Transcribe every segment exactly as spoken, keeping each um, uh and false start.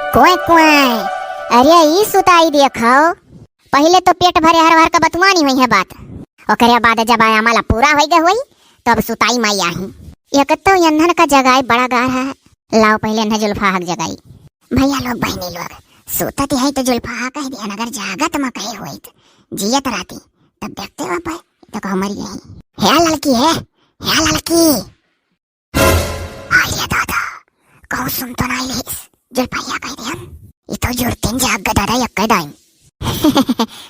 कोय कोय, अरे ई सुताई देखो, पहिले तो पेट भरे हर भर का बतुआनी हुई है बात, ओकरे बाद जब आया माला पूरा होई गए हुई, तो अब सुताई माई आही। एक तो यन्हन का जगाई बड़ा गार है, लाओ पहिले इन्हें जुल्फाहा के जगाई। भैया लोग, बहनी लोग, सुतत है तो जुल्फाहा कह दिया, अगर जागत म कहे होइत, जियत रहती, तब देखते बापा, तो कहो मर गई। हे लड़की है, हे लड़की। आय रे दादा, कहूँ सुन तो नाई लेस, जुल्फाहा कह दिया। ई तो जुरतिन जाग गए दादा, यक्के दाई।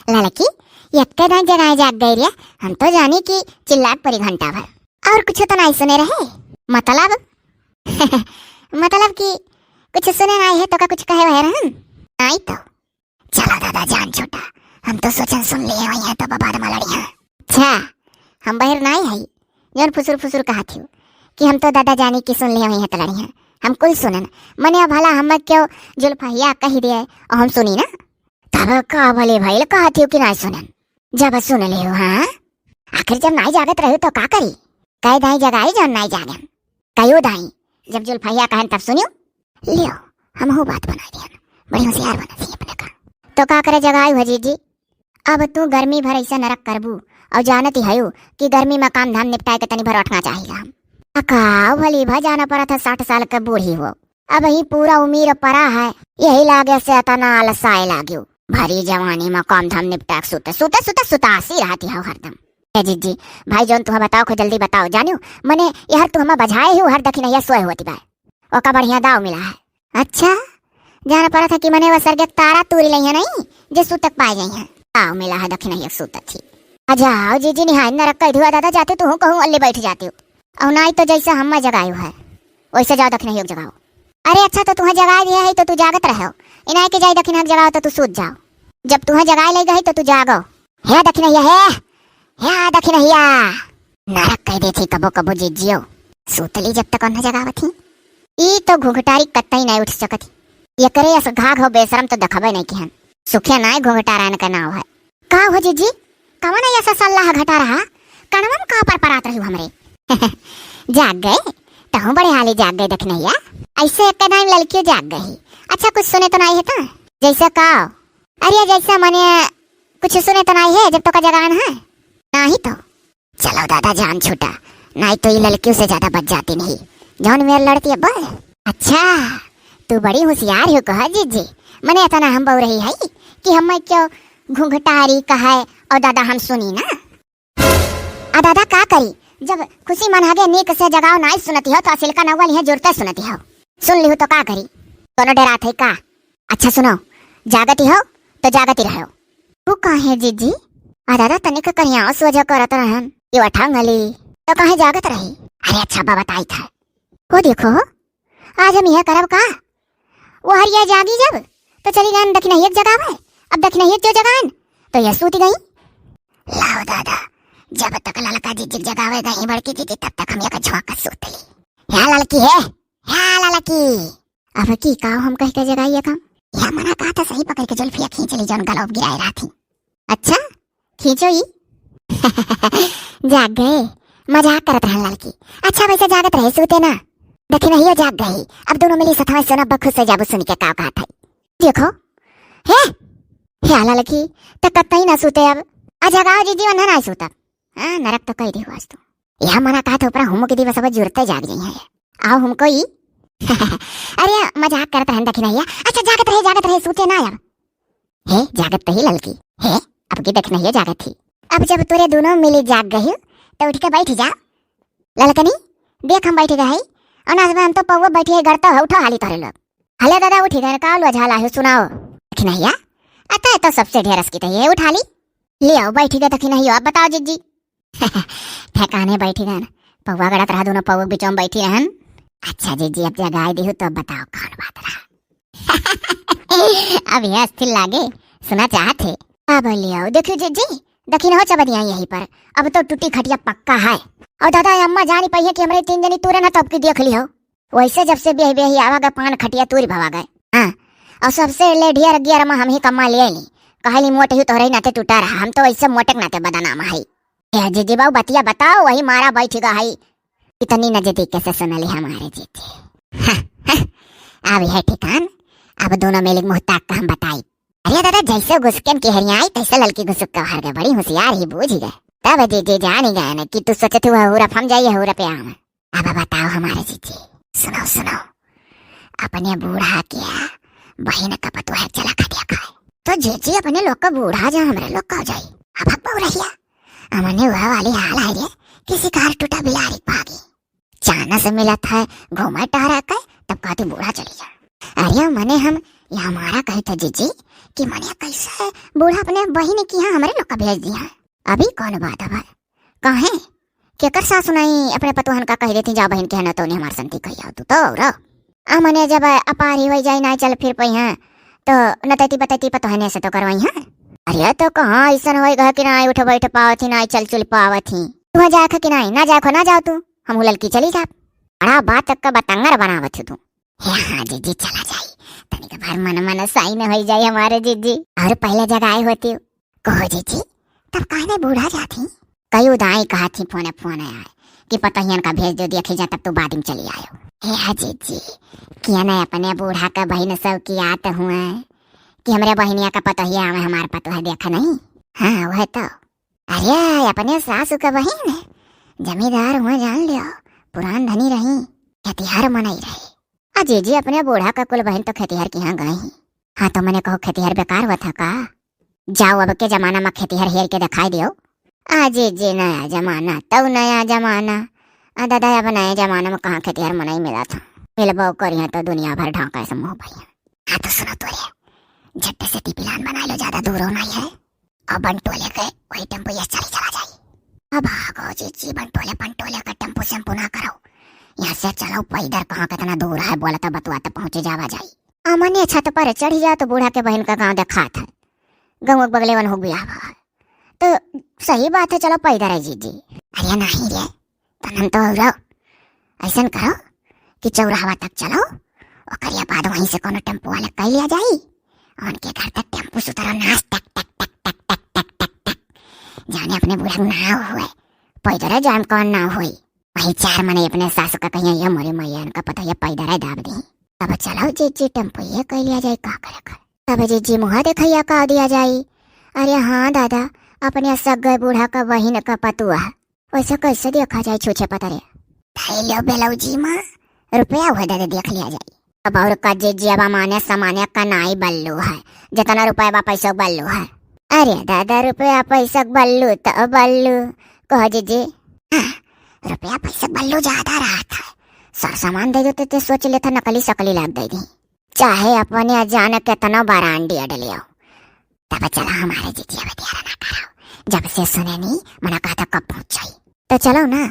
लड़की, यक्के दाई जगाए जाग गई रे, हम तो जानी कि चिल्लात परी घंटा भर। और कुछ तो नाई सुने रहे? मतलब? मतलब कि कुछ सुने नाई है तो का कुछ कहे वहे रहन? नाई तो। चलो दादा, जान छूटा, हम तो सोचन सुन लिए हुई है तो बबाद में लड़ी है। अच्छा, हम बहिर नाई है, जौन फुसुर फुसुर कहा थी कि हम तो दादा जानी कि सुन लिए हुई है तो लड़ी है। हम कुल सुनन, मने अब भला हम क्यों जुल्फाहा कह दिए और हम सुनी ना? तब का भले भइल कहा थी कि नाई सुनन, जब सुन ले हो, हाँ? आखिर जब नाई जागत रहे तो का करी? कह दाई जगाई जौन नाई जागन। कहो दाई, जब जुल्फाहा कहन तब सुनियो। लियो, हमहू बात बनाई दिहन। बड़ी होशियार बनत ही अपने का। तो का करे जगाई हो जीजी? अब तू गर्मी भर ऐसा नरक करबू, और जानत ही हयू कि गर्मी में काम धाम निपटाए के तनी भर उठना चाहिए हम। अका भली भा जाना पड़ा था साठ साल के बूढ़ी हो। अब ही पूरा उम्र पड़ा है, यही लागे से अतना आलसाए लाग्यो। भरी जवानी में काम धाम निपटा के सुते, सुते, सुते, सुतासी रहती हो हरदम। ए जीजी, भाई जौन तुहा बताओ खो जल्दी बताओ, जानियो, मने यहर तू हमा बझाए ही हर दखिनहिया सोए होती बा। ओका बढ़िया दाव मिला है। अच्छा, जाना पड़ा था कि मने वह सरगे तारा तूरी लई है नहीं, जे सुतक पाए जाई है। दाव मिला है दखिनहिया सुतत ही। आ जाओ जीजी, निहाय नरक कह दियो दादा, जाते तू कहूँ अल्ले बैठ जाते हो। और नाई तो जैसा हम्मा जगायो है, वैसे जाओ दखिनहिया जगाओ। अरे अच्छा, तो तुहा जगाए दिया है तो तू जागत रहो, इनाय के जाई दखिनहिया जगाओ तो तू सूत जाओ। जब तुहा जगाए ले गई तो तू जागो। हे दखिनहिया, हे, हे दखिनहिया। नरक कह देथी कबो कबो जीजियो। सूतली जब तक उन्हें जगावत ही। ई तो घुघटारी कतई नहीं उठ सकत ही। एकरे अस घाघ हो बेशरम तो देखबे नहीं किहन। सुखिया नाय घुघटारायन का नाव है। का हो जीजी? कवन ऐसा सल्लाह घटा रहा? कनवा में का पर परात रही हमरे? जाग गए? तहूँ बड़े हाली जाग गए दखिनहिया। ऐसे एक दाई लड़कियों जाग गई। अच्छा कुछ सुने तो नहीं है तो? जैसे का? अरे जैसे मने कुछ सुने तो नहीं है जब तो का जगान है? नहीं तो। चलो दादा जान छूटा, नहीं तो ये लड़कियों से ज्यादा बच जाती नहीं। जौन मेरे लड़ती है बोल। अच्छा, तू बड़ी होशियार हो कहा जीजी। मने इतना हम बहु रही है कि हम क्यों घुघटारी कहे और दादा हम सुनी ना। आ दादा का करी, जब खुशी मन हगे नीक से जगाओ नाई सुनती हो तो असिल का नौवा लिहे जुरते सुनती हो। सुन लिहू तो का करी, कोनो डरात है का? अच्छा सुनो, जागती हो तो जागती रहो। तू काहे जीजी? आ दादा तनिक करिया सोझा करत रहन, ये उठा गली तो काहे जागत रही? अरे अच्छा बा बताई था। वो देखो, आज हम यह करब का? वो हरिया जागी जब तो चली गन दखिनहिया जगावे, अब दखिनहिया जो जगान तो यह सूती गई। लाओ दादा, जब तक ललका जीजी जगावे गई बड़की जीजी तब तक हम एक झोंका सूत ली। या ललकी है, या ललकी। अब की का हम कह के जगाई एक हम? या मना कहा था सही पकड़ के जुल्फिया खींच ली जौन गलौब गिराए रहा थी। अच्छा, खींचो ई। जाग गए, मजाक करत रहन ललकी। अच्छा वैसे जागत रहे सूते ना। दखिनहिया जाग गई, अब दोनों मिली सथवा सोना बखुश से जाबू सुन के का कहत है। देखो, हे, हे ललकी, त कतई ना सूते अब। आ जगाओ जीजी वन्ना ना सूतब। हाँ, नरक तो कह दे आज तो। यह मना कहा था ऊपर हम के दिवस अब जुरते जाग जाई है। आओ हमको ई। अरे मजाक करत रहन दखिनहिया। अच्छा जागत रहे, जागत रहे, सूते ना अब। हे जागत तो ही ललकी। हे, अब की दखिनहिया जागत थी। अब जब तोरे दोनों मिली जाग गई तो उठ के बैठ जा। ललकनी, देख हम बैठ गए हैं। और नाच में हम तो पौवा बैठी है गड़ता है, उठो हाली तोरे लोग। हले दादा उठी गए, का लो झाला है सुनाओ। दखिनहिया, अतः तो सबसे ढेर असकी तही है, उठा ली। ले आओ बैठी गए दखिनहिया, अब बताओ जीजी। ठेकाने बैठी गए ना, पौवा गड़त रहा दोनों पौवा बीचों में बैठी रहन। अच्छा जीजी अब जगाए दिहू तो बताओ कौन बात रहा। अब यह अस्थिर लागे, सुना चाहत है। अब ले आओ, देखियो जीजी, दखिनहो चबदिया यहीं पर। अब तो टूटी खटिया पक्का है। और दादा अम्मा जानी पई है कि हमरे तीन जनी तूरे ना तब की देख लियो। वैसे जब से बेह बेही आवा गए पान खटिया तूरी भवा गए। हाँ, और सबसे लेढ़िया रगिया रमा हम ही कमा लिए ली। कहली मोट ही तोहरे नाते टूटा रहा, हम तो वैसे मोटे के नाते बदनाम है। ए जीजी बाबू बतिया बताओ, वही मारा बैठ गा है। इतनी नजदीक से सुन ली हमारे जीजी। हाँ, हाँ, अब है ठिकान, अब दोनों मिलिक मुँह ताक के हम बताई। अरे दादा, जैसे घुसकेन की हरियाई, तैसे ललकी घुसुक के हर गए। बड़ी होशियार ही, बूझ ही गए। तब जीजी जान ही गए न कि तू सोचत हुआ हूरा फम जाइए हूरा पे आम। अब बताओ हमारे जीजी, सुनो, सुनो, अपने बूढ़ा के बहिन का पतोह चला खा दिया खाए। तो जीजी, अपने लोग का बूढ़ा जा हमरे लोग का हो जाई। अब हक बहु रहिया, हमने वह वाली हाल है रे कि शिकार टूटा बिलारी भागी। चाना से मिलत है, घूमे टहरा के, तब कहती बूढ़ा चली जा। अरे मने हम, ये हमारा कही था जीजी कि मने कैसे बूढ़ा अपने बहिन की यहाँ हमरे लोग का भेज दिया है। अभी कौन बात है भाई? काहे? केकर सासु नाई अपने पतोहन का कह देती, "जा बहिन के है ना, तो उन्हें हमार संती कही आओ तू तो, और आ मने जब अपार ही होई जाई, नाई चल फिर पई हैं, तो नतैती बतैती पतोहने से तो करवाई हैं।" अरे तो कहाँ ऐसन होई गए कि नाई उठ बैठ पावत ही, नाई चल चुल पावत ही। तू जाए खो कि नाई, ना जाए खो, ना जाओ तू, हम ललकी चली जाब। बड़ा बात का बतंगर बनावत हो तू। हे हाँ जीजी, चला जाई, तनिक भर मन मन साई न होई जाई हमारे जीजी। और पहले जगह आए होती, कहो जीजी, तब काहे बूढ़ा जाती? कई उदाई कहा थी फोने फोने आए कि पतोहियन का भेज दो, देखी जा, तब तू बाद में चली आयो। हे हाँ जीजी, किया न अपने बूढ़ा का बहिन सब की आत हुए कि हमरे बहिनिया का पतोहिया आवे, हमार पतोह देखा नहीं। हाँ, वह तो। अरे, अपने सासू का बहिन जमींदार हुआ, जान लियो, पुरान धनी रही, खेतिहर मनई रही। आ जीजी, अपने बूढ़ा का कुल बहिन तो खेतिहर के यहाँ गई ही। हाँ, तो मने कहो खेतिहर बेकार हुआ था का? जाओ, अब के जमाना में खेतिहर हेर के दिखाई दियो। आ जीजी, नया जमाना, तब नया जमाना। आ दादा, अब नए जमाना में कहाँ खेतिहर मनई मिला था? मिलबो करिया तो दुनिया भर ढांका से मुँह भैया। हाँ तो सुनो तोरे, झट्टे से ती plan बना लो, ज्यादा दूर होना ही है। और बंटोले के वही टेम्पो ये चली चला जाई। अब भागो जीजी, बंटोले पंटोले का टेम्पो सेम्पो ना करो, यहाँ से चलो पैदल, कहाँ कितना दूर है, बोलता बतुआता पहुँचे जावा जाई। अमने छत पर चढ़ी जा तो बूढ़ा के बहिन का गाँव देखात है, गाँव के बगले वन हो गया है। तो सही बात है, चलो पैदल है जीजी। अरे नहीं रे, तनन तो औरो ऐसन करो कि चौराहा तक चलो, ओकरिया बाद वहीं से कोनो टेम्पो वाले कह लिया जाई, उनके घर तक टेम्पो से उतरो, नाच टक टक टक टक टक टक टक टक, जाने अपने बूढ़ा ना हुए, पैदल जाम कौन ना हुई। वही चार मने अपने सासू का कहिया, "ये मोरी मैया, इनका पता ये पैदल दाब दी।" अब चलो जीजी, टेम्पो ये कह लिया जाए, का करे कर। तब जीजी मुँह देखैया का दिया जाई। अरे हाँ दादा, अपने सग गए बूढ़ा का बहिन का पतुआ, वैसे कैसे देखा जाए छूछे पतरे? धैलो बेलौजी माँ, रुपया हुआ दे दे, देख लिया जाए। अब और का जीजी, अब माने समाने का नाई बल्लू है, जितना रुपया बा पैसा बल्लू है। अरे दादा, रुपया पैसा बल्लू तो बल्लू, कहो जीजी। हाँ, रुपया पैसा बल्लू ज्यादा रहत है, सर सामान दे देते ते सोच लेता नकली सकली लाग दे दी। चाहे अपने जान केतना बरांडी अडलियो, तब चलो हमारे जीजी, अब देर ना करो। जब से सुने नी, मना कहता कब पहुँच जाई। तो चलो ना,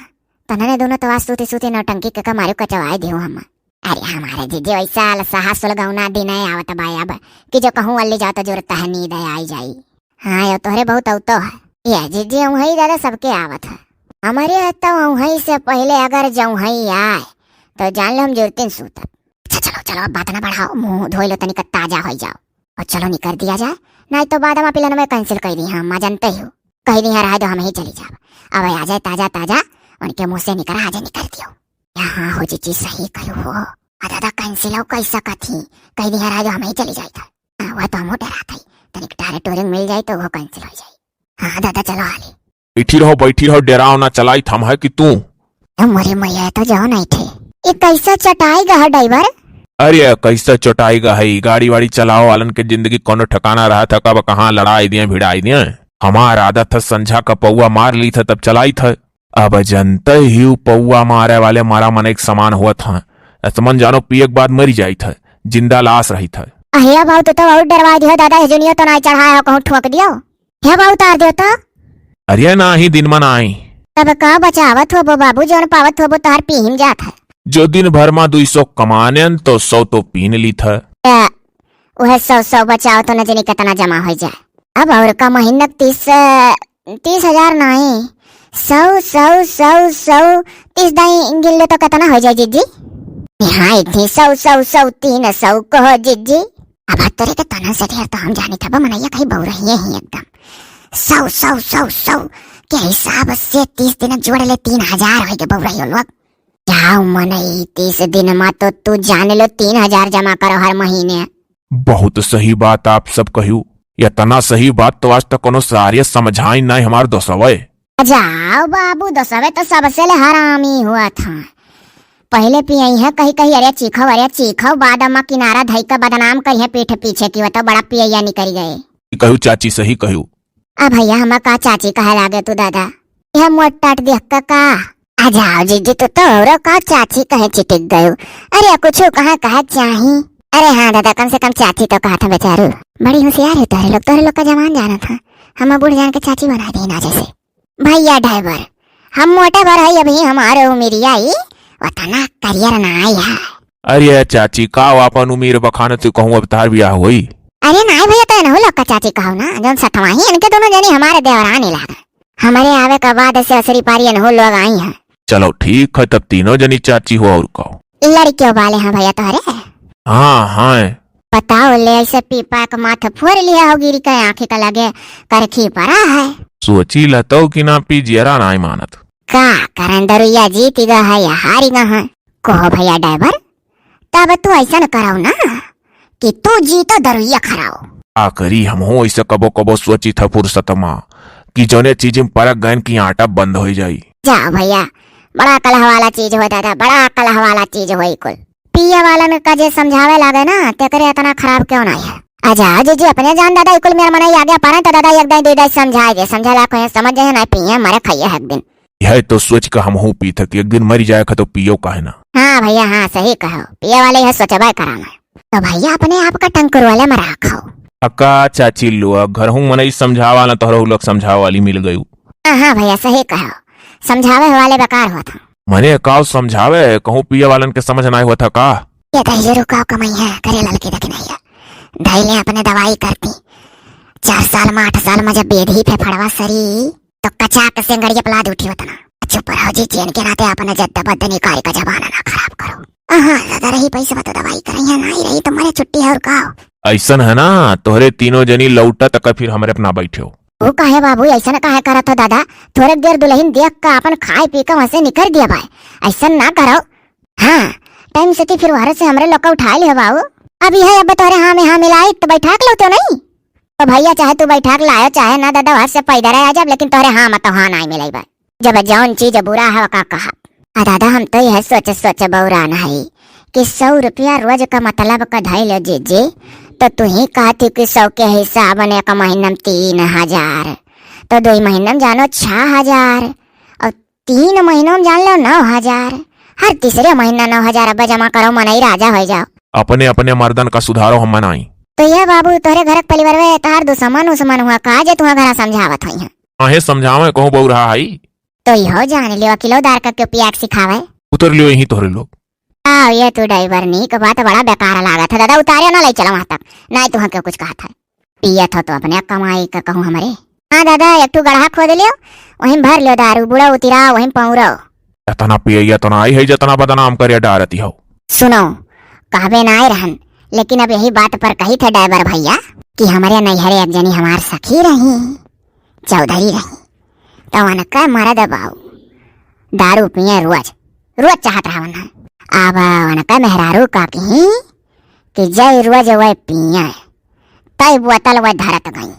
तनने दोनों तवा सूती सूती नौटंकी के कमारू कचवाई दियो हम। अरे हमारे जीजी, वैसा अलसहा सुलगौना दिन है आवत बा अब, कि जो कहूँ अल्ली जाओ तो जरूरत है नींद आई जाई। हाँ, यो तोहरे बहुत औतो है। ये जीजी, वही दादा सबके आवत है। हमारे तो वहीं से पहले अगर जौहई आए, तो जान लो हम जुरतिन सूतब। अच्छा, चलो, चलो, अब बात ना बढ़ाओ, मुंह धोई लो, तनिक ताजा हो जाओ। और चलो, निकर दिया जाए, नहीं तो बाद में पिलन में cancel कर दी, हम आ जानते हो। कह दी, "रहा दो, हम ही चली जाब।" अब आ जाए ताजा, ताजा, उनके मुंह से निकरा, "आ जाए, निकर दियो।" यहाँ हो जीजी, सही कहो हो। आ दादा, cancel हो कैसा कथी? कह दी, "रहा दो, हम ही चली जाए था।" हाँ, वह तो हम डरा था, तनिक टारे टोरिंग मिल जाए तो वो cancel हो जाए। हाँ दादा, चलो हाली। बैठी रहो, बैठी रहो, डेराओ ना, चलाई थम है कि तू? ए मोरे मैया, तो जाओ नहीं थे। ये कैसा चटाई गा है driver? अरे, कैसा चटाई गा है? गाड़ी वाड़ी चलाओ वालन के जिंदगी कोनो ठिकाना रहा था, कब कहाँ लड़ाई दिए, भिड़ाई दिए। हमार आदत है, संझा का पौआ मार ली था, तब चलाई था। अब जनते ही उ पौआ मारे वाले मारा मन एक समान हुआ था। ऐसा मन जानो पिए के बाद मरी जाई था, जिंदा लाश रही था। अहे बाबू, तो, तो बहुत डरवा दियो दादा, हेजुनियो तो ना चढ़ाया हो, कहूँ ठोक दियो। हे बाबू, उतार दियो तो। अरे नाही, दिन मा नाही। तब का बचावत होबो बाबू, जौन पावत होबो तोहर पीहिम जात है। जो दिन भर मा दुई सौ कमानेन तो सौ तो पीन ली था। ए, उहे सौ सौ बचाओ तो न जनी कितना जमा हो जाए। अब और का महीनक तीस, तीस हजार नाही, सौ, सौ, सौ, सौ, तीस दाई गिन ले तो कितना हो जाए जीजी? निहाई थी सौ, सौ, सौ, तीन सौ कहो जीजी। अब तोरे के तनन से ढेर तो हम जानी था, मनैया कहीं बहु रही है ही एकदम। सौ, सौ, सौ, सौ के हिसाब से तीस दिन जोड़ ले, तीन हजार हो गए बहु रही हो लोग। जाओ मनई, तीस दिन मा तो तू जान लो तीन हजार जमा करो हर महीने। बहुत सही बात आप सब कह्यू। इतना सही बात तो आज तक कोनो सारे समझाई नाहीं हमार दोसवे। जाओ बाबू, दोसवे तो सबसे ले हरामी हुआ था। पहिले पियई है कही कही, "अरे चीखो, अरे चीखो", बाद अम्मा किनारा धई के बदनाम करी है पीठ पीछे कि वो तो बड़ा पियैया निकल गए। कह्यू चाची, सही कह्यू। अब भैया, हमा का चाची कहे लागे तू दादा? यह मोट टाट देख के का? आ जाओ जीजी, तू तो औरो का चाची कहे चिटिक गयो। अरे कुछ कहाँ कहे चाही? अरे हाँ दादा, कम से कम चाची तो कहा था बेचारू। बड़ी होशियार है तोहरे लोग, तोहरे लोग का जवान जाना था। हम बूढ़ जान के चाची बना दी ना जैसे। भैया ड्राइवर, हम मोटे भर है अभी, हमारे उमिरिया ही उतना करियर ना आई है। अरे चाची, का हो आपन उमिर बखान तू कहूँ अब तार बियाह होई? अरे नाई भैया, तो इनहू लोग का चाची कहो ना, जौन सतवाही इनके दोनों जनी हमारे देवरानी लागे। हमारे आवे के बाद से असरी पारी इनहू लोग आई हैं। चलो ठीक है, तब तीनों जनी चाची हो और कहो। लड़कियों वाले हैं भैया तोहरे? हाँ, हाँ। बताओ ले, ऐसे पीपा के माथा फोड़ लिया हो, गिरी के आँखी का लगे करखी पड़ा है। सोची लतो कि ना पी जियरा नाई मानत। का करन दरुइया जीत गया है या हारी गया है? कहो भैया ड्राइवर, तब तू ऐसा न कराओ ना कि तू जीतो दरुइया खराओ। का करी, हमहू ऐसे कबो कबो सोची था फुर्सत मा कि जौने चीज में परक गयन की आटा बंद हो जाई। जा भैया, बड़ा कलह वाला चीज हो दादा, बड़ा कलह वाला चीज हो कुल। पिए वालन का जे समझावे लागे ना, तेकरे इतना खराब क्यों ना है। आजा जीजी, अपने जान दादा, इकुल मेर मनई आगे पड़े तो दादा एक दाई दे दाई समझाए दे, समझे ला कोई समझ जाए ना, पिए मरे खाइए एक दिन। यह तो सोच के हमहू पीत है कि एक दिन मरी जाए खा तो पियो काहे ना। हाँ भैया, हाँ सही कहो, पिए वाले यह सोचबे कराना। तो भैया अपने आप का टंकर वाले में राखो। अक्का चाची लोग, घर हूँ मनई समझावा ना, तोहरो लोग समझावे वाली मिल गयू। हाँ, हाँ भैया सही कहो, समझावे वाले बेकार होत हैं। मने काव समझावे, कहूँ पिए वालन के समझ नाई होत है का? ये तो ये रुकाव कमाई है, करे ललकी देख नहीं है। धैले अपने दवाई करती। चार साल में, आठ साल में जब बेधी पे फड़वा सरी, तो कचाक से गड़िया पलाद उठी होतना। चुप रहो जी, चैन के नाते अपने जद्दा बद्दा निकाल का जमाना ना खराब करो। हाँ, ज्यादा रही पैसा तो दवाई कराई है, नाई रही तो मरे छुट्टी है और का हो? ऐसन है ना, तोहरे तीनों जनी लौटा तक फिर हमरे अपना बैठे हो। वो काहे बाबू, ऐसा ना काहे करत हो दादा? थोड़े देर दुल्हन देख का अपन खाए पी के वहाँ से निकल दिया भाई, ऐसा ना करो। हाँ, टाइम से ती फिर वहरे से हमरे लोग का उठाए लियो बाबू। अब यह अब तोहरे हाँ में हाँ मिलाई तो बैठा के लौटे नहीं। तो भैया चाहे तू बैठा के लायो चाहे ना दादा, वहर से पैदल आ जाब, लेकिन तोहरे हाँ में तो हाँ नाई मिलाई बा। जब जौन चीज बुरा है का कहा। आ दादा हम तो यह सोच सोच बौरान है कि सौ रुपया रोज का मतलब का धई लो जीजी, तो तू ही कहती कि सौ के हिसाब में एक महीना में तीन हजार, तो दो महीना में जानो छह हजार, और तीन महीनों में जान लो नौ हजार। हर तीसरे महीना नौ हजार अब जमा करो, मनई राजा हो जाओ। अपने अपने मर्दन का सुधारो, हम मनाई। तो ये बाबू तोहरे घर के परिवार में तोहार दुश्मन उस्मन हुआ का जे तुहा घरा समझावत हुई है? काहे समझावे कहूँ बहू रहा है। तो यो जान लियो अकिलो दार का क्यों पिया के सिखावे। उतर लियो यहीं तोहरे लोग। आओ ये तू ड्राइवर नीक बात बड़ा बेकार लागत है दादा, उतारियो ना ले चलो वहाँ तक, नहीं तुहा क्यों कुछ कहा था। पियत हो तो अपने कमाई का कहूँ हमरे। हाँ दादा, एक ठू गड़हा खोद लियो, वहीं भर लियो दारू, बुढ़ो उतिराओ, वहीं पौरो। इतना पियैया तो ना आई है, जितना बदनाम करे डारती हो। सुनो, कहबे ना आए रहन, लेकिन अब यही बात पर कही थे ड्राइवर भैया कि हमरे नैहरे एक जनी हमार सखी रही, चौधरी रही, तो उनका मरद बाऊ दारू पिए रोज, रोज चाहत रहा उन्हें। अब उनका मेहरारू का कही कि जय रोज वह पिए, तय बोतल वह धरत गई।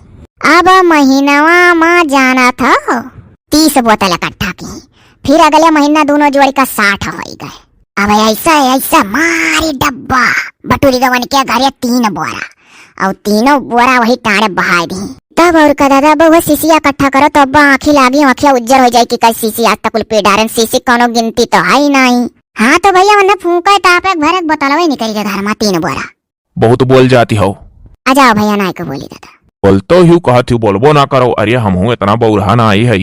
अब महीनवा मा जाना था तीस बोतल इकट्ठा की, फिर अगले महीना दोनों जोड़ी का साठ हो गए। अब ऐसा ऐसा मारी डब्बा बटुरी गवन के घरे तीन बोरा, और तीनों बोरा वही टाड़े बहाए दी। तब और का दादा बहु शीशिया इकट्ठा करो तो अब्बा आँखी लागी, आँखिया उज्जर हो जाए कि कई शीशी आज तक कुल पी डारन, शीशी कोनो गिनती तो है ही नहीं। हाँ तो भैया उन्हें फूका तापे भरे बोतलवे निकल गए घर में तीन बोरा। बहुत बोल जाती हो। आ जाओ भैया, नाई को बोली दादा। बोलतो ही कहत ही, बोलबो ना करो। अरे हमहू इतना बौरहा ना आई है,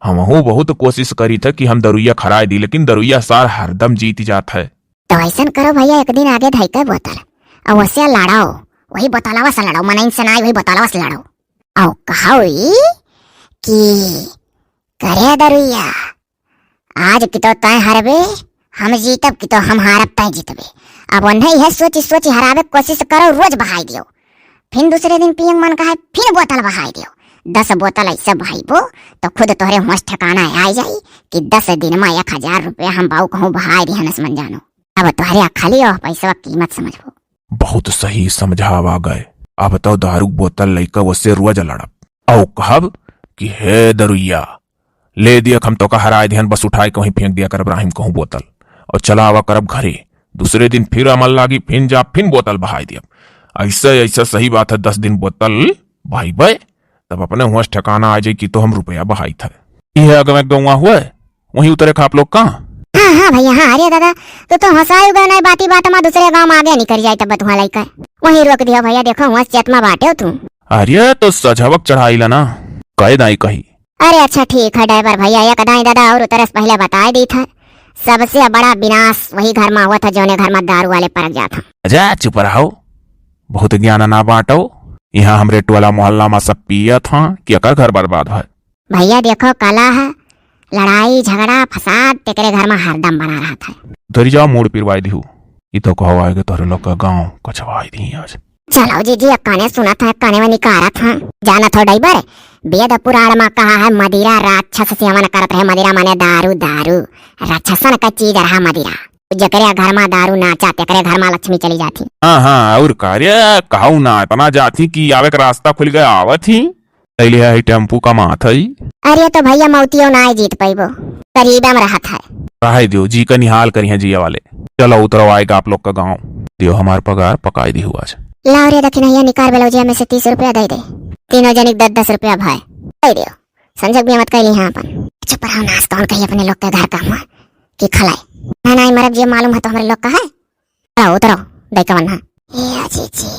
हमहू बहुत कोशिश करी थे कि हम दरुइया खराए दी, लेकिन दरुइया सार हरदम जीत जात है। तो ऐसन करो भैया, एक दिन आगे धई के बोतल, और वसे लड़ाओ, वही बोतलवा से लड़ाओ, मनइन से नाई, वही बोतलवा से लड़ाओ। और कहो ई कि करे दरुइया, आज की तो तय हरबे, हम जीतब की तो हम हारब, तय जीतबे। अब उन्हें यह सोची सोची हरावे के कोशिश करो, रोज बहाई दियो। फिर दूसरे दिन पियंग मन कहे, फिर बोतल बहाई दियो। दस बोतल ऐसे बहाईबो, तो खुद तोहरे होश ठिकाना आ जाई कि दस दिन में एक हजार रुपया हम बाऊ कहूँ बहाई दिहनस मन जानो। अब तोहरे खाली और पैसवा कीमत समझबो। बहुत सही समझावा गए। अब तो दारू क बोतल लइका वसे रोज लड़ब। औ कहब कि हे दरुइया, ले दिया, हम तोका हराए दिहन, बस उठाए के वहीं फेंक दिया करब राहिम कहूँ बोतल। और चला आवा करब घरे। दूसरे दिन फिर अमल लागी, फिन जा, फिन बोतल बहाए दियब। ऐसे, ऐसे सही बात है, दस दिन बोतल बहाइबे, तब अपने हुआं से ठिकाना आ जाई कि तो हम रुपया बहाइत है। इहे अगवे गौवा हुए, वहीं उतरे का आप लोग का? हाँ, हाँ भैया, हाँ, अरे दादा, तू तो हंसाई गए नहीं, बाती बात में दूसरे गांव में आगे निकल जाए, तब तुहाँ लइका वहीं रोक दिया भैया, देखो हुआं से चेत में बाटे हो तू। अरे तो सझवक चढ़ाई ला ना, कह दाई कही। अरे अच्छा ठीक है ड्राइवर भैया, एक दाई दादा और उतरे से पहले बताए दी था, सबसे बड़ा विनाश वही घर में हुआ था, जोने घर में दारू वाले परक जात हैं। जा चुप रहो, बहुत ज्ञान ना बांटो। यहाँ हमरे टोला मोहल्ला में सब पियत हाँ कि एकर घर बर्बाद है। भैया देखो, कला है, लड़ाई झगड़ा फसाद तेकरे घर में हरदम बना रहत है। धरी जाओ, मूड़ पिरवाई दिहू। ई तो कहो आएगे तोहरे लोग का गाँव कचवाई दी आज। चलो जीजी, एक काने सुनत है, एक काने में निकारत है। जानत हो ड्राइवर, वेद पुराण में कहा है, मदिरा राक्षस सेवन करत रहे। मदिरा माने दारू, दारू। राक्षसन का चीज रहा मदिरा। जेकरे घर में दारू नाचा, तेकरे घर में लक्ष्मी चली जाती। हाँ, हाँ, और का रे, कहू ना, इतना जाती कि आवे का रास्ता खुल गया, आवत ही। कैले है टेम्पू का माथ है। अरे तो भैया, मौतियो ना जीत पैबो, करीबे में रहत है। रहे दियो, जी का निहाल करिहे जिया वाले। चलो उतरो, आएगा आप लोग का गाँव। दियो हमार पगार पकाई दिहू आज। लाओ रे दखिनहिया, निकाल ब्लाउजिया में से तीस रुपया दे दे। तीनों जनिक दस दस रुपया भाई दे दियो। संजोग भी मत कैली हैं अपन। चुप रहो नास, कौन कही अपने लोग के घर का हुआ कि खलाई। ना, ना, मरब जे मालूम है तो हमरे लोग का है। उतरो, उतरो, दैका बन्हा। ए अजीत जी,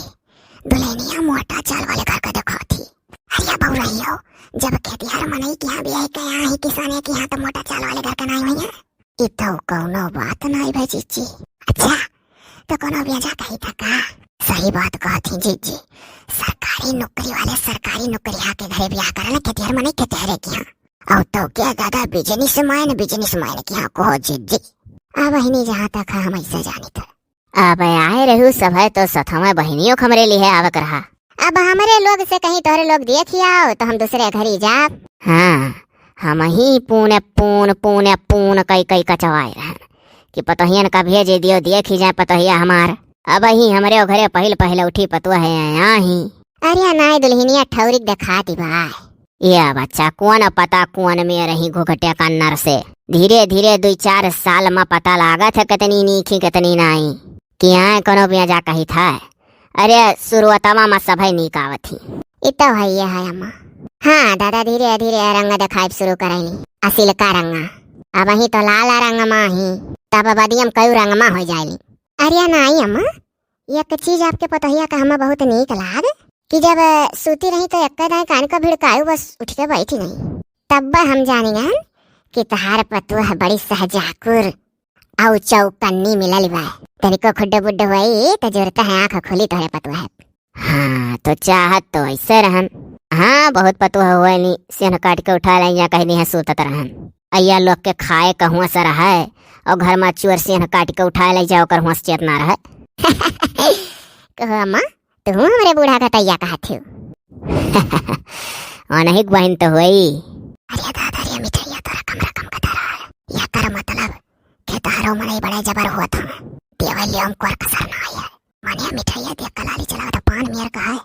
दुल्हनिया मोटा चाल वाले घर का देखा थी। अरे बउरहियो, जब खेतिहर मनई के यहाँ बियाह के यहाँ ही किसाने के यहाँ तो मोटा चाल वाले घर का नाई हुई है। ई तो कौनो बात नाई भाई जीजी। अच्छा, तो कौनो बेजा कही था का? सही बात कहत ही जीजी। सरकारी नौकरी वाले सरकारी नौकरिया के घरे बियाह करना, खेतिहर मनई खेतिहरे के यहाँ। और तो क्या दादा, businessman, businessman के यहाँ कहो जीजी। अब बहिनी, जहाँ तक है हम ऐसे जानी था। अब आए रहू सभे तो सथवा बहिनियों क हमरे लिए आवक रहा। अब हमरे लोग से कहीं तोहरे लोग देख ही आओ तो हम दूसरे घरी जाब। हाँ, हम ही पूने पून, पूने पून कई कई कचवाए रहन कि पतोहियन का भेजे दियो, देख ही जाए पतोहिया हमार। अब ही हमरे ओ घरे पहिल पहिल उठी पतोह है यहाँ ही। अरे नाई दुल्हनिया ठौरिक देखाती बा। या बच्चा, कौन पता कौन में रही घुघटे का नर से। धीरे धीरे दुई चार साल में पता लागत है कितनी नीक ही कितनी नाई। कि आए कोनो बेजा कही था। अरे शुरुआतवा में सभई नीक आवत ही। ई तो है, ये है अम्मा। हाँ दादा, धीरे धीरे रंग देखाइब शुरू करैली। असिल का रंगा। अब ही तो लाल रंग मा ही, तब बदियम कयू रंग मा हो जाइली। अरे नाई अम्मा, एक चीज आपके पतोहिया का हमें बहुत नीक लाग कि जब सूती रही तो एक दाई कान का भिड़कायू, बस उठ के बैठी नहीं। तब हम जानियन कि तहार पतोह बड़ी सहजाकुर अउ चौकन्नी मिलल बा। तनिको खुड्ड बुड्ड होई त जरूरत है आँख खुली तोहरे पतोह। हाँ, तो चाहत तो ऐसे रहन। हाँ, बहुत पतोह होए नी, सेन काट के उठा ले, या कह दी है सूतत रहन। अइया लोग के खाए का हुआं से रहे, और घर में चुअर सेन काट के उठाए ले जाओ, ओकर हुआं से चेतना रहे। कहो अम्मा, तू हमरे बूढ़ा का तैया कहत हो। ओनही के बहिन तो होई। अरे दादा रे, मिठैया तो रकम रकम का धरा है। या कर मतलब, खेतहरो मनई बड़े जबर होत हन। देवलियो में कोर कसर ना आया। मने मिठैया देख के लाली चलावत पान मियर का है।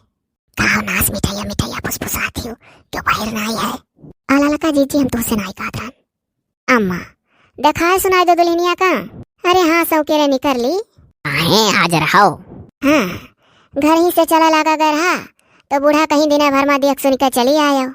कहो नास मिठैया, मिठैया फुसफुसात हियो, क्यों बाहर ना आई है? आ ललका जीजी, हम तुहसे नाई कहत रहन। अम्मा, देखाए सुनाए दो दुल्हनिया का? अरे हाँ, सौकेरे निकर ली। आहे हाजिर हो। हाँ, घर ही से चला लागा गए रहा, तो बूढ़ा कहीं दिने भर में देख सुन के चली आयो।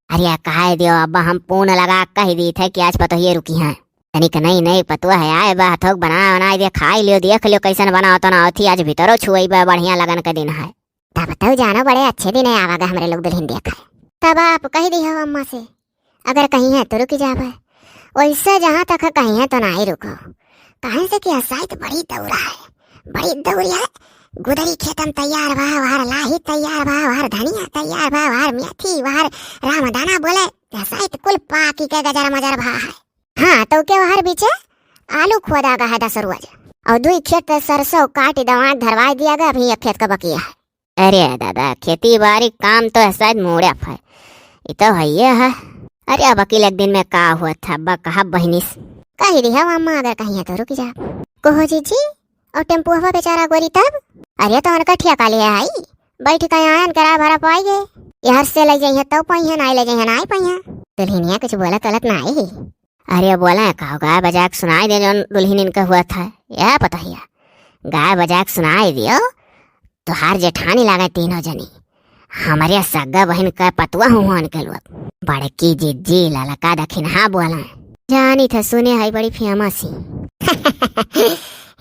अरे कहे दियो, अब हम पून लगा कह दी थे कि आज पतोहिए रुकी हैं। तनिक नई नई पतोह है, आए बा, थोक बना बनाए दे, खाई लियो, देख लियो कैसन बनाओ तो ना होती, आज भीतरो छुएबा, बढ़िया लगन के दिन है। तब तो जानो बड़े अच्छे दिन आवागा हमरे लोग दुल्हन देखा है। तब आप कह दी हो अम्मा से, अगर कहीं है तो रुकी जाबे। वैसे जहाँ तक है कहीं है तो ना ही रुको, काहे से कि असाइत बड़ी दौरा है, बड़ी दौरी है। गुदरी खेतन तैयार बा, वहर लाही तैयार बा, वहर धनिया तैयार बा, वहर मेथी, वहर रामदाना बोले, असाइत कुल पाकी के गजर मजर भा है। हाँ, तो के वहर बीचे आलू खोदा गा है दस रोज, और दुई खेत सरसों काट दवाई धरवाई दिया गा, अभी एक खेत का बकिया है। अरे दादा, खेती बारी काम तो है शायद मोड़े फै। ई तो हइये है। अरे अब अकेले एक दिन में का हुआ था, बा कहा बहिनिस। कही दिया अम्मा, अगर कहीं है तो रुक जा। कहो जीजी, और टेम्पुआ बेचारा गोरी तब? अरे तो उनका ठेका लिया है, बैठ के आयन करा भरा पाई गए। यहर से ले जाइए तो पाइए, नाई ले जाइए नाई पाइए। दुल्हनिया कुछ बोलत तलत नाई। अरे बोला का, गाय बजा के सुनाई दे जौन दुल्हन इनका हुआ था। या पतोहिया, गाय बजा के सुनाई दियो। तोहार जेठानी लागे तीनों जनी, हमरे सग्गा बहिन का पतुआ हुआ इनके लोग। बड़की जिज्जी ललका दखिनहा बोला, जानी था सुने है बड़ी फेमस ही।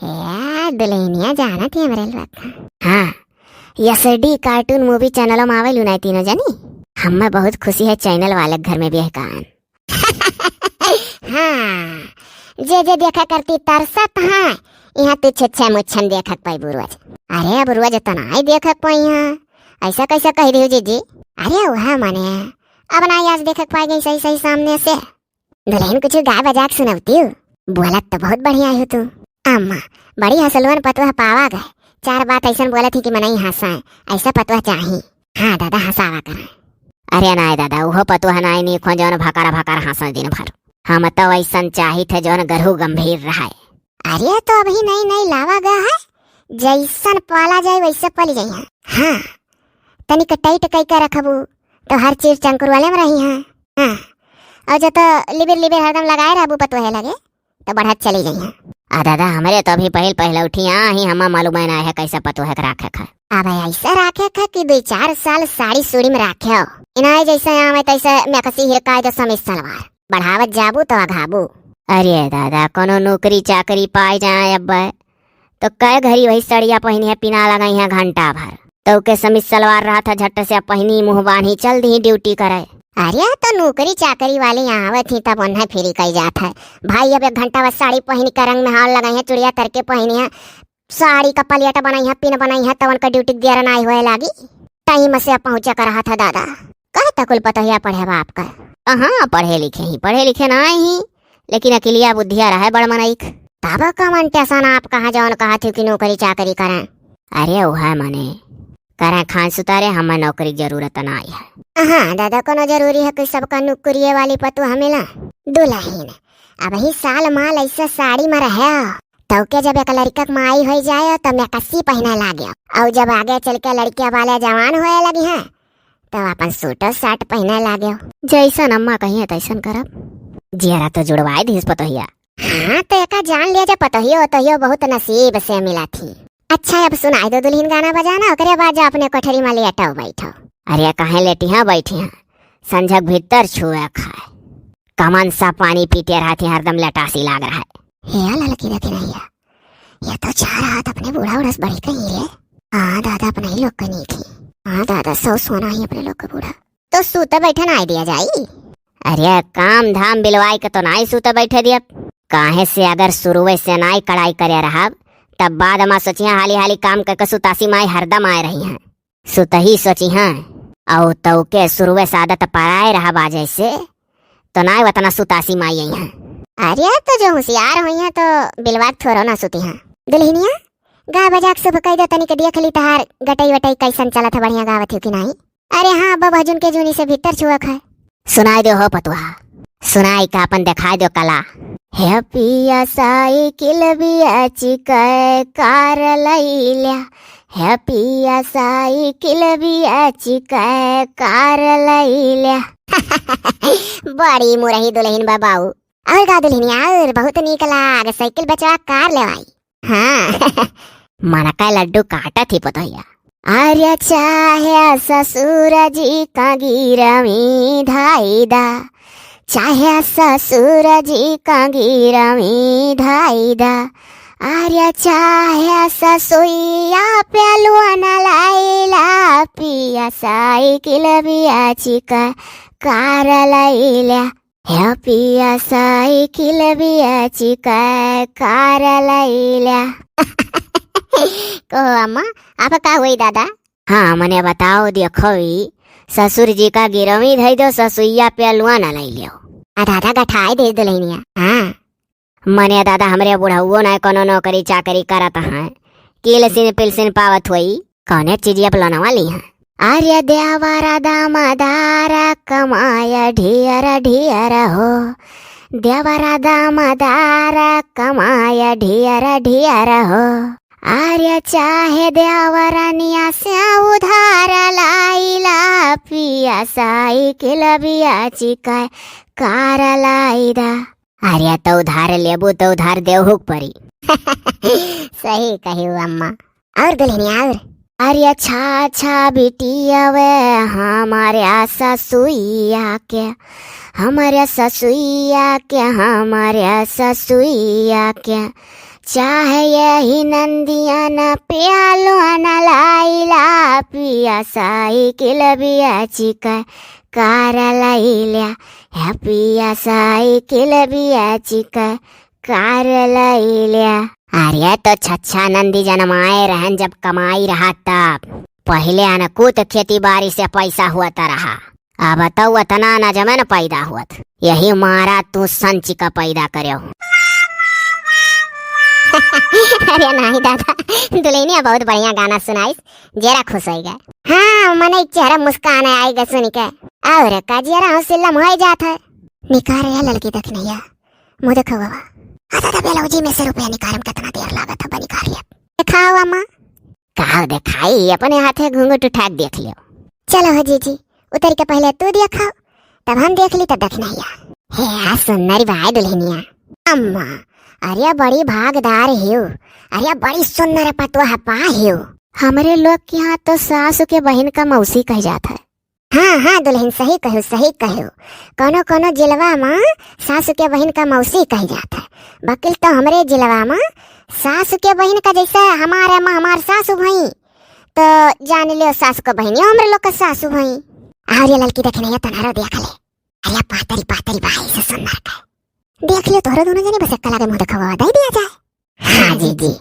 ए दुल्हनिया जाना थी हमरे लोग का। हाँ, एस डी कार्टून मूवी चैनल में आवे लुनाई तीनों जनी। हमें बहुत खुशी है चैनल वाले घर में भी है कान। हाँ, जे जे देखा करती तरसत है, यहाँ तू छुच्छे मुच्छन देखक पाई बुरुआ जी। अरे अब रोज तो नाई देखक पाई है, ऐसा कैसे कह दियो जीजी? अरे वह मने अब नाई आज देखक पाई गई सही सही सामने से। दुल्हन कुछ गाय बजा के सुनवती हो, बोलत तो बहुत बढ़िया हो तू। अम्मा, बड़ी हसलवन पतोह पावा गए, चार बात ऐसन बोलत ही कि मनई हंसाए, ऐसा पतोह चाही। हाँ दादा, हंसावा करें। अरे नाय दादा, उहो पतोह नाय नीक हो जौन भकर भकर हंसे दिन भर। हम तो ऐसन चाही थे जौन गरहू गंभीर रहे। अरे तो अभी नई नई लावा गया है, जैसन पाला जाए वैसे पली जाइए। हाँ, तनिक टाइट कई के रखबू तो हर चीज चंकुर वाले में रही है। हाँ, और जो तो लिबिर लिबिर हरदम लगाए रहबू पतोहे लगे तो बढ़त चली जाइए। आ दादा, हमरे तो अभी पहिल पहिल उठी आ ही, हमा मालूम है ना है कैसे पतोहे के राखे खाए। अब ऐसे राखे खा कि दुई चार साल साड़ी सूड़ी में राखे हो। इनाय जैसे आवे तैसे मैकसी हिरकाय दे समीज सलवार। बढ़ावत जाबू तो अघाबू। अरे दादा, कोनो नौकरी चाकरी पाए जाए अब तो कै घड़ी वही सड़िया पहिनी है, पिना लगाई है घंटा भर। तो के समीज सलवार रहा था, झट से पहिनी, मुंह बांधी चल दी ड्यूटी करे। अरे तो नौकरी चाकरी वाली यहाँ आवे थी तब उन्हें फ्री कही जात है। भाई अब एक घंटा बस साड़ी पहिन के रंग में हाल लगाई है, चुड़िया तरके पहिनी है, साड़ी का पलियट बनाई है, पिन बनाई है, तवन का ड्यूटी दियर नाई होए लागी। टाइम से पहुँचे का रहा था दादा। कहे तो कुल पतोहिया पढ़े बाप का। कहाँ पढ़े लिखे ही, पढ़े लिखे ना ही, लेकिन अकिलिया बुद्धिया रहे बड़ मनईक। तब कमन टेसन आप कहाँ जौन कहा थी कि नौकरी चाकरी करें? अरे वह मने करें खान सुतारे, हमें नौकरी की जरूरत ना आई है। हाँ दादा, कोनो जरूरी है कि सबका नौकरिये वाली पतोह मिला? दुल्हन, अब ही साल माल ऐसे साड़ी में रहे, तौके जब एक लड़का के माई होई जाए, तो मैकसी पहिने लागे। और जब आगे चल के लड़कियां वाले जवान होए लगी हैं, तो अपन सूटो साट पहिने लागे। जैसन अम्मा कहिए, तैसन करब। जियरा तो जुड़वाए दिस पतोहिया। हाँ, तो एका जान लिया जा, पतोहियो, ओतोहियो बहुत नसीब से मिला थी। अच्छा, अब सुनाई दो दुल्हन गाना बजाना, ओकरे बाद जा अपने कोठरी में लेटो बैठो। अरे, काहे लेटी हाँ, बैठी हाँ। संझक भीतर छुए खाए। कमन सा पानी पीते रहती, हरदम लटासी लाग रहा है। हे ललकी देखी नहीं है, ये तो चार हाथ अपने बूढ़ा उड़स बढ़ी कहीं रे। हाँ दादा, अपने ही लोग का नहीं थी। हाँ दादा, सौ सोना ही अपने लोग का बूढ़ा। तो सूते बैठे ना दिया जाई। अरे, काम धाम बिलवाई के तो नाई सूते बैठे दिया। काहे से अगर शुरुए से नाई कड़ाई करे रहब, तब बाद में सोचिया हाली हाली काम करके सुतासी माई हरदम आए रही हैं। सुतही सोची हैं, औ तौके शुरुए से आदत पराए रहा बाजे से, तो नाय वतना सुतासी माई आई हैं। अरे, तो जो होशियार हुई हैं, तो बिलवाक थोड़ो ना सुती हैं। दुल्हनिया, गा बजाक शुभ कई दो, तनिक देख ली तहार गटई वटई कैसन चलत है, बढ़िया गावत हो कि नाई? अरे हाँ, बबहजुन के जूनी से भीतर छुअक है। सुनाई दो हो पतुआ, सुनाई का अपन दिखाई दो कला। हे पिया साइकिल बियाची कै कार लैल्या, हे पिया साइकिल बियाची कै कार लैल्या। बड़ी मुरही दुल्हन बा बाऊ। और का दुल्हनिया, और बहुत नीक लाग, साइकिल बचवा कार लेवाई। हाँ। मनका लड्डू काटत ही पतोहिया। अरे चाहे ससुर जी का गिरवी धाई दा, चाहे ससुर जी का गिरवी धाई दा, अरे चाहे ससुइया पे लोन लैला, पिया साइकिल बियाची का कार लैल्या। हे पिया साइकिल बियाची कै कार लैल्या। कहो अम्मा, अब का हुई दादा? हाँ, मने बताओ देखो ई, ससुर जी का गिरवी धई दो, ससुइया पे लोन लैलियो। आ दादा गठाई दे दुल्हनिया। हाँ। मने दादा हमरे बुढ़उओ ना कोनो नौकरी चाकरी करत हैं, किलसिन पिलसिन पावत होई। कौने चीजिया पे लोनवा ली हैं? अरे देवरा दामदार कमाय ढियर ढियर हो, देवरा दामदार कमाय ढियर ढियर हो। अरे चाहे देवरनिया से उधार लाइला, पिया साइकिल बियाची के कार लाई दा। अरे तो उधार लेबू तो उधार देहू के परी। सही कही अम्मा। और दुल्हनिया और? अरे अच्छा अच्छा बिटिया वे, हमारे ससुइया के, हमारे ससुइया के, हमारे ससुइया के, चाहे यही नंदिया न प्यालो न लाइला, पिया साइकिल बियाची के कार लैल्या, हे पिया साइकिल बियाची के कार लैल्या। अरे तो छच्छा नंदी जनमाए रहन जब कमाई रहा तब। पहिले अनकूत खेती बारी से पैसा हुआ त रहा, अब तो उतना न जमन पैदा हुअत। यही मारा तू संचिका पैदा करे हो। अरे नाही दादा, दुल्हनिया बहुत बढ़िया गाना सुनाइस, जेरा खुश होइ गए। हाँ, मने चेहरा मुस्कान आइ गए सुनि के। और का जेरा हौसला होइ जात है। निकार रे ललकी दखिनहिया, मुँह देखो बाबा। अच्छा, तो बेलौजी में से रुपया निकारे में कितना देर लागत है, बा निकार लिया। देखाओ अम्मा। का देखाई, अपने हाथे घूंघट उठा के देख लियो। चलो हो जीजी, उतरि के पहिले तू देखाओ, तब हम देखि ली, तब दखिनहिया। हे आ सुन्नरी बाय दुल्हनिया। अम्मा, अरे बड़ी भागदार हियो, अरे बड़ी सुन्नर पतोह पा हियो। हमरे लोग के यहाँ तो सासु के बहिन का मौसी कहि जात है। हाँ, हाँ दुल्हन, सही कह्यो, सही कह्यो। कौनो, कौनो जिलवा मा सासु के बहिन का मौसी कहि जात है, बकिल तो हमरे जिलवा मा सासु के बहिन का जैसे हमारे मा हमार सासु भई, तो जान लियो सासु के बहिनियो हमरे लोग का सासु भई। और ये ललकी दखिनहिया तनहरो देख ले, अरे पातरी पातरी बाई से सुन्नर का। देख लियो तोहरो दुनो जने बस एक्का लागे मुँह देखवा दइ दिया जाए। हाँ जीजी।